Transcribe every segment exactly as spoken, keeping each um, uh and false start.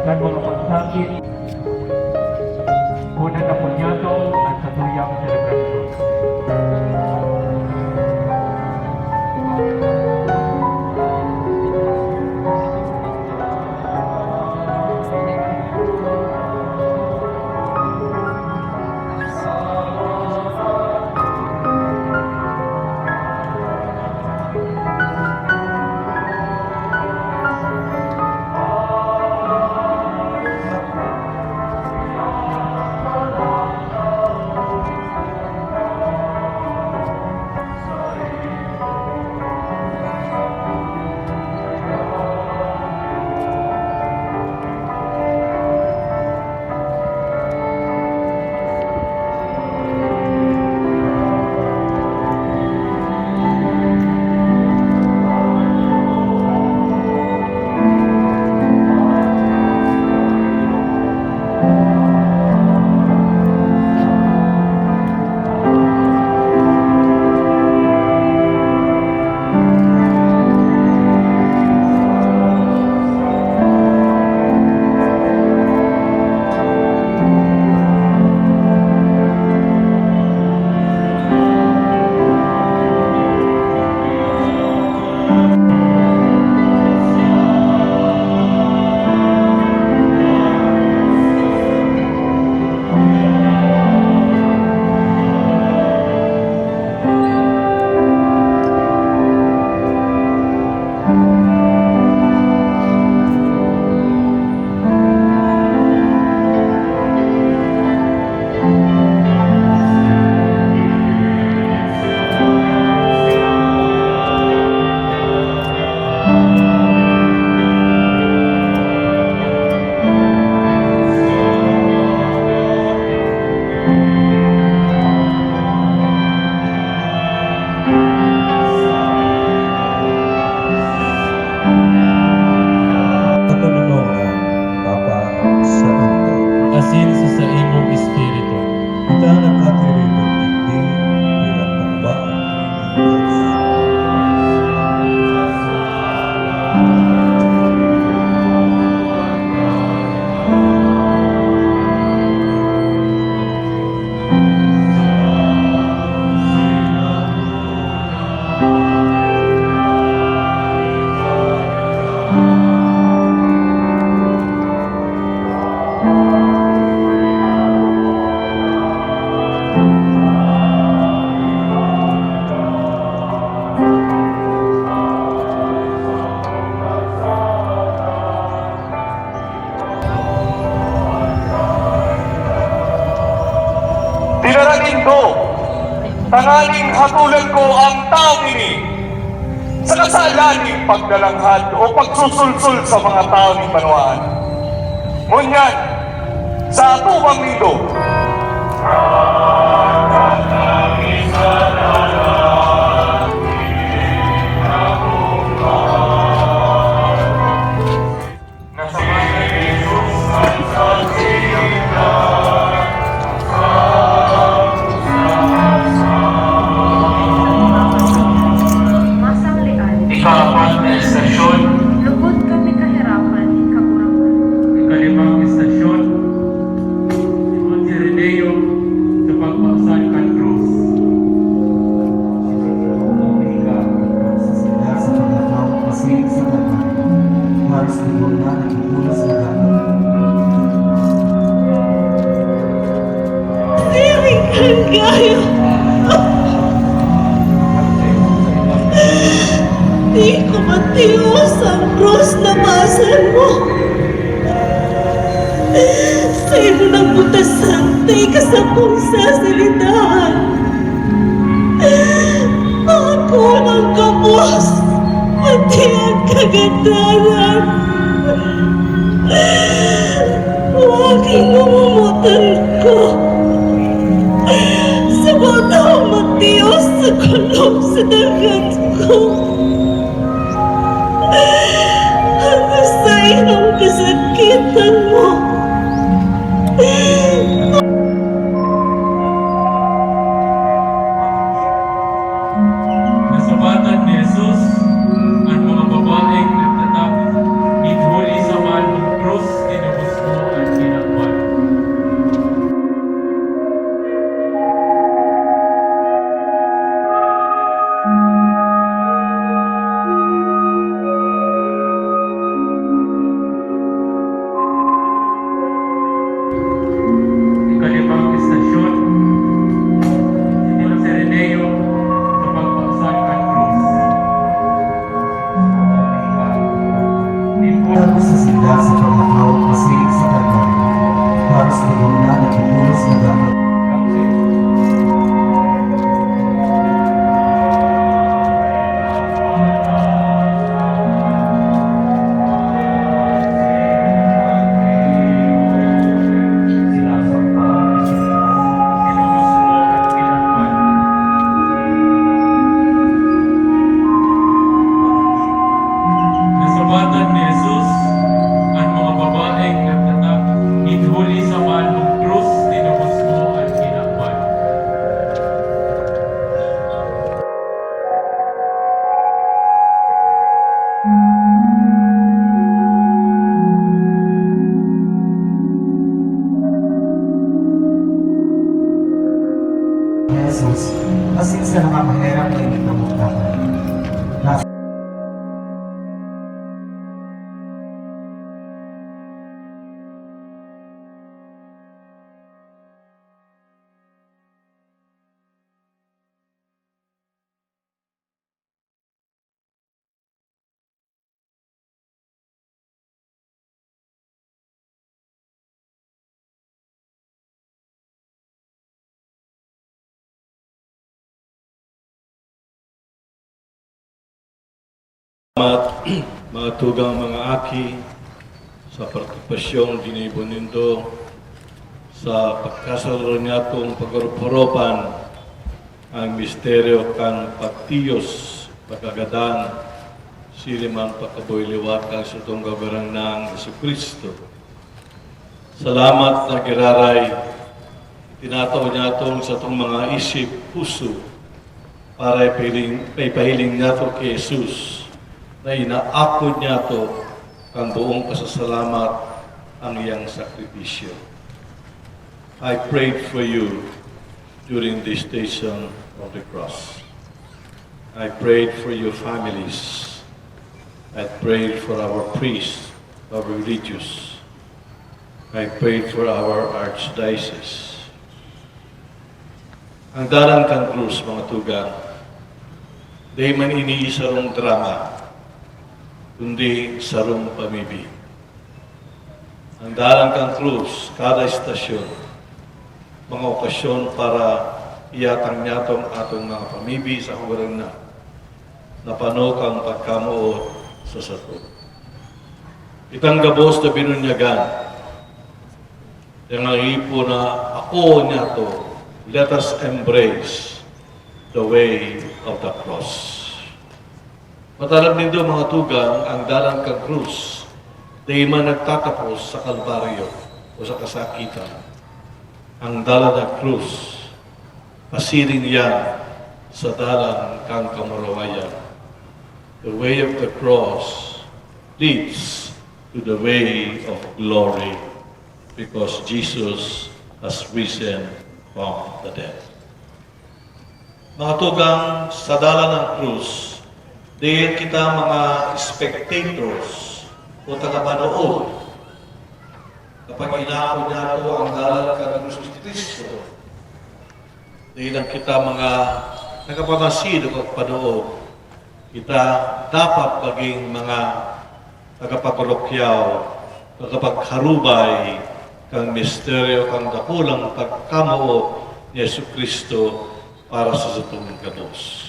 kan mga pagsakit, huli na po niyato an satuyang selebrasyon. Papa, sa Santo. Asin sa saimong Espiritu. Ito ang nagkatiribong digdi bilang pagbaan. Dinara nindo, tanganing hatolan ko ang tawong ini, sa kasalan nin pagdalanghad o pagsusulsol sa mga tawo nin banwaan. Ngunyan, sa atubang nindo, Masang lian. Ikaapat na estasyon. Lugod kami kahirapan, kaburaburan. Ikalimang estasyon. Timon si Reneo sa pagpaksan kan krus. Sa pagkatao, asin sa pagkatao, haros dugon na nagbubulos na gano'n. Siring kan gayo. Di ko matios ang krus na basan mo. Saimo nang butasan ta ika sakong sasalidahan. Ako nang gabos, pati ang kagadanan. Huwag hingomotan ko. Sa bagaw matios sa kulop sa dagat ko. Ano sa inong kasakitan mo? Nasabatan ni Jesus an mga babaeng nagtatapos nin huli sa maan nin krus nin Jesus, asin sa mga maherak na ininamot namin. Salamat, mga tugang, mga aki, sa partisipasyon ginibo nindo sa pagkasalo niyatong pag-orop-oropan ang misteryo kan pagtiyos, pagkagadan, siring man pagkabuhay liwat kan satong Kagurangnan Jesu-Cristo. Salamat na giraray, tinatao niyatong satong mga isip, puso, para ipahiling, ipahiling niyato ki Jesus na inaapod niyato kan buong pasasalamat ang iyang sakripisyo. I prayed for you during this station of the cross. I prayed for your families. I prayed for our priests, our religious. I prayed for our archdiocese. Ang dalan kan krus, mga tugang, dai man ini sarong drama, kundi sarong pamibi. Ang dalan kan krus, kada estasyon, mga okasyon para iatang niyato an aton mga pamibi sa Kagurangnan, na pano kan pagkamoot sa sato. Itang gabos na binunyagan, yang naipo na ako niyato, let us embrace the way of the cross. Matarab nindo, mga tugang, ang dalan kan krus, dai man nagtatapos sa Kalbaryo o sa kasakitan. Ang dalan na krus, pasiring yan sa dalan kan kamurawayan. The way of the cross leads to the way of glory because Jesus has risen from the dead. Mga tugang, sa dalan ng krus, dai kita mga spectators o tagapanood kapag inaapod niyato ang dalan kan krus ni Cristo. Dai lang kita mga nagpapangasin o pagpanood. Kita dapat magin mga tagapagrukyaw, tagapagharubay kan misteryo kan dakulang pagkamoot ni Jesu-Cristo para sa satong gabos.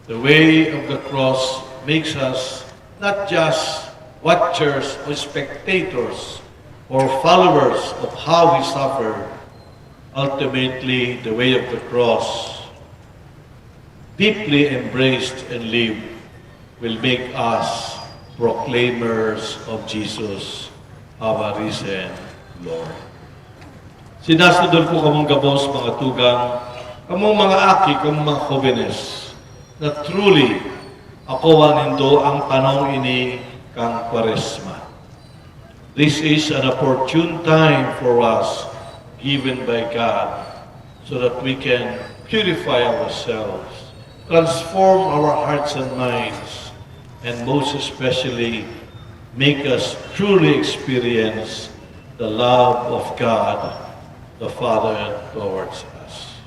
The way of the cross makes us not just watchers or spectators or followers of how he suffered. Ultimately, the way of the cross, deeply embraced and lived, will make us proclaimers of Jesus, our risen Lord. Sinasudol ko kamong gabos, mga tugang, kamong mga aki, kamong mga jovenes, na truly, akoa nindo ang panahon ini kan Kwaresma. This is an opportune time for us, given by God, so that we can purify ourselves, transform our hearts and minds, and most especially, make us truly experience the love of God the Father towards us.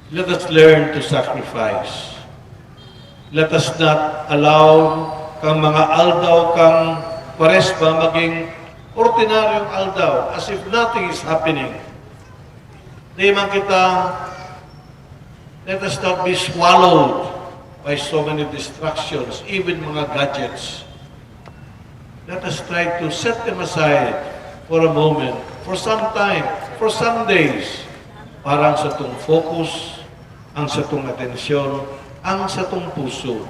Let us learn to sacrifice. Let us not allow kang mga aldaw kang Kwaresma maging ordinaryong aldaw, as if nothing is happening. Di man kita, let us not be swallowed by so many distractions, even mga gadgets. Let us try to set them aside for a moment, for some time, for some days, para ang satong focus, ang satong atensyon, ang satong puso,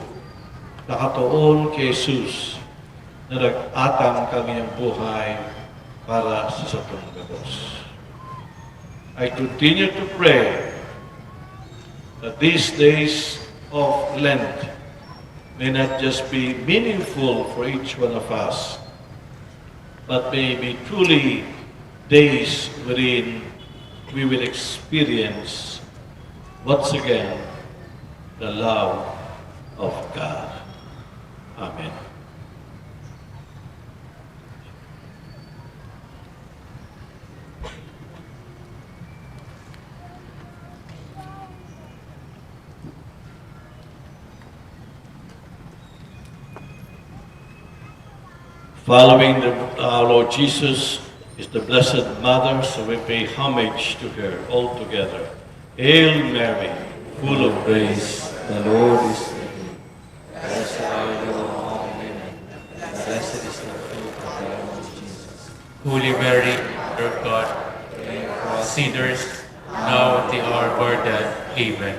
nakatoon ki Jesus na nag-atang kan iyang buhay para sa satong gabos. I continue to pray that these days of Lent may not just be meaningful for each one of us, but may be truly days wherein we will experience Once again, the love of God. Amen. Following the, our Lord Jesus is the Blessed Mother, so we pay homage to her all together. Hail Mary, full of grace, the Lord is with you. Blessed are you among all women, and blessed is the fruit of thy womb, Jesus. Holy Mary, Mother of God, pray for us sinners, now at the hour of our death. Amen.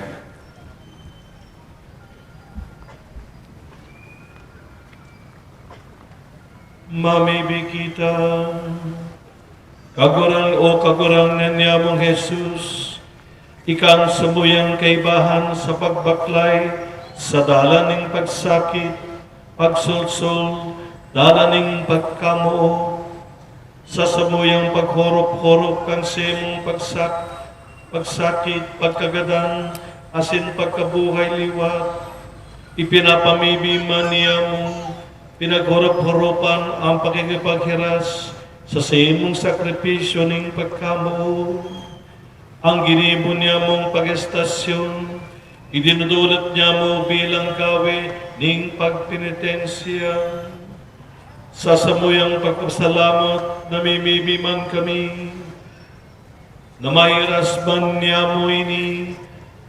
Mamibi kita. Kagurang, o Kagurangnan niyamong Jesus, ika an samuyang kaibahan sa pagbaklay sa dalan nin pagsakit, pagsulsol, dalan nin pagkamoot. Sa samuyang paghorop-horop kan saimong pagsak-, pagsakit, pagkagadan, asin pagkabuhay liwat, ipinapamibi man niyamo, pinaghorop-horopan an pakikipaghiras sa saimong sakripisyo nin pagkamoot. An ginibo niyamong pag-estasyon, idinudulit niyamo bilang kawe nin pagpenitensya. Sa samuyang pagpasalamat, namimibi man kami na mairas man niyamo ini,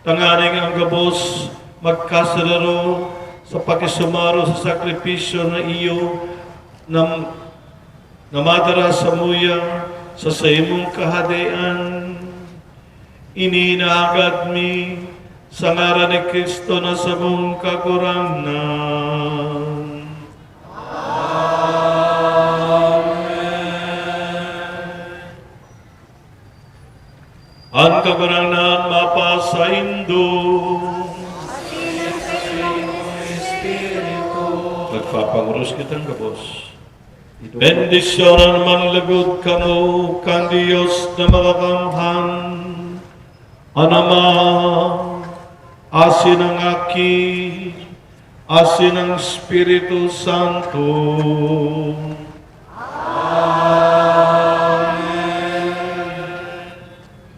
tanganing an gabos magkasararo sa pakisumaro sa sakripisyo na iyo na, na madara samuya sa saimong Kahadean. Ini inaagad mi sa ngaran ni Cristo na samong Kagurangnan. Amen. An Kagurangnan mapasaindo. Magpapangoros kitang gabos. Bendisyonan man logod kamo kan Dios na Makakamhan, an Ama, asin an Aki, asin an Espiritu Santo. Amen.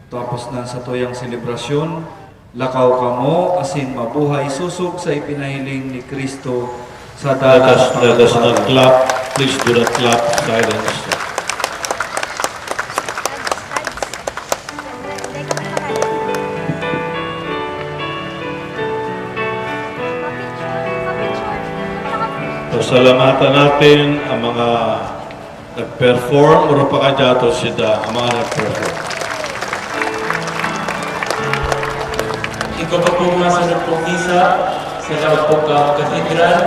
Tapos na sa tuyang selebrasyon, lakaw kamo asin mabuhay sosog sa ipinahiling ni Cristo sa Let dalan us, let us not clap. Please do not clap. Silence. Pasalamatan natin ang mga nag-perform o pakadyato sida ang mga nag-perform. Ikaw pa po, mga sanapong misa, sa laog po ka katedral,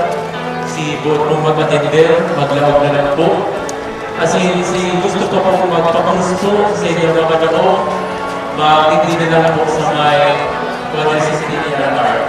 si buot pong mag-atender, maglaog na lang po. Kasi si gusto pa po magpapusto sa inyong mga laog, mag-hindi na lang po sa may Goddess of the Inner Heart.